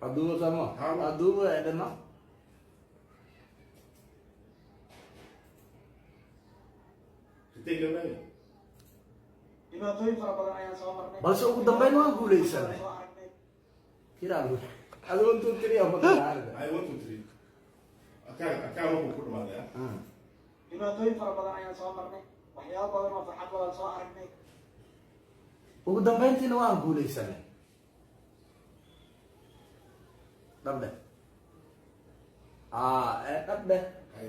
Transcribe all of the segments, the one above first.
Aduubo sama. Aduubo ee dhama. Retake lama. Dhibaatooyin fara badan ayaan soo marnay. Balse ugu dambeyn waan guuleysanay. Soo aragnay. Kiraa adu 1 2 3 ama kiraarda. Ay, 1 2 3. Akaan wuxuu ku dhamaaday ah. Dhibaatooyin fara badan ayaan soo marnay, waxyaabo badan oo farxad badan soo aragnay. Ugu dambeyntiina waan guuleysanay. Dhabdhe, ee dhabdhe. Ay.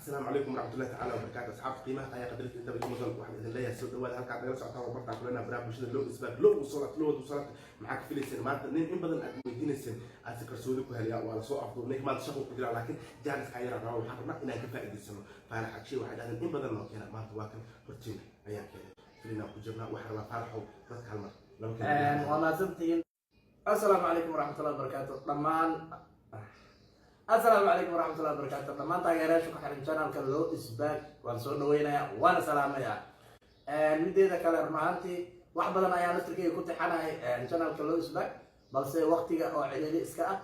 Asalaamu calaykum waraxmatullahi tacaala wabarakaatu. Asxaabta qiimaha ayaa qadarinta inta badan mudan, waxaan idin leeyahay soo dhawaada. Halkaad nagala socotaan waa bartaan kulena baraha bulshada Loo Isbaag Loo Usalaat Loo Usalaat. Maxaa ka filayseen maanta? Nin in badan aad weydiinayseen aad si kalsooni ku helaya waa lasoo afduubnay. Maanta shaqo ku jira, laakiin jaanis ayaa rabaa. Waxaan rabnaa inaan ka faa'iidaysano. Faarax Agshay waxay dhahdeen in badan noo keena, maanta waa kan hortiina ayaan keenay. Filinaan ku jirnaa. Waxaan rabaa, Faaraxow, dadka hal mar laba kelmadood. Waa mahadsantihiin. Assalaamu calaykum waraxmatullahi wabarakaatu dhammaan. Assalaamu calaykum waraxmatullahi wabarakaatu dhammaan taageerayaasha ku xiran channelka Loo Isbaag. Waan soo dhaweynayaa, waana salaamayaa. Mideeda kale, run ahaantii wax badan ayaa naftirkeyga ku tixanahay channelka Loo Isbaag, balse waqtiga oo ciriiri iska ah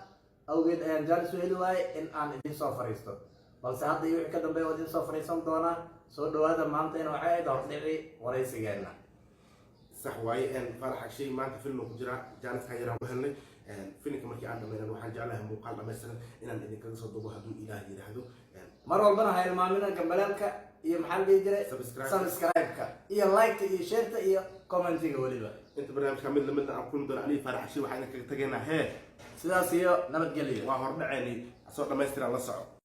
awgeed ayaan jaanis u heli waayey in aan idiin soo fariisto, balse hadda iyo wixii ka dambeeya waa idiin soo fariisan doonaa. Soo dhawaada. Maantayna waxay ahayd hordhici waraysigeena. Sax waaye. Faarax Agshay maanta film ku jiraa, jaaniska yaraan ku helnay. Filimka markii aan dhamaynan, waxaan jeclahay muuqaal dhammaystiran inaan idinkaga soo dubo, hadduu Ilaah yidhaahdo. Mar walbana ha hilmaamina gambaleelka iyo maxaa la dhihi jiray? Subscribe. Subscribe-ka iyo like-ta iyo share-ta iyo comment-iga weliba. Inta barnaamijka mid lamidna aan kulmi doono, aniga Faarax Agshay waxaan idinkaga tegaynaa hee sidaas iyo nabadgelyo. Waa hordhaceeni soo dhammaystiran, la soco.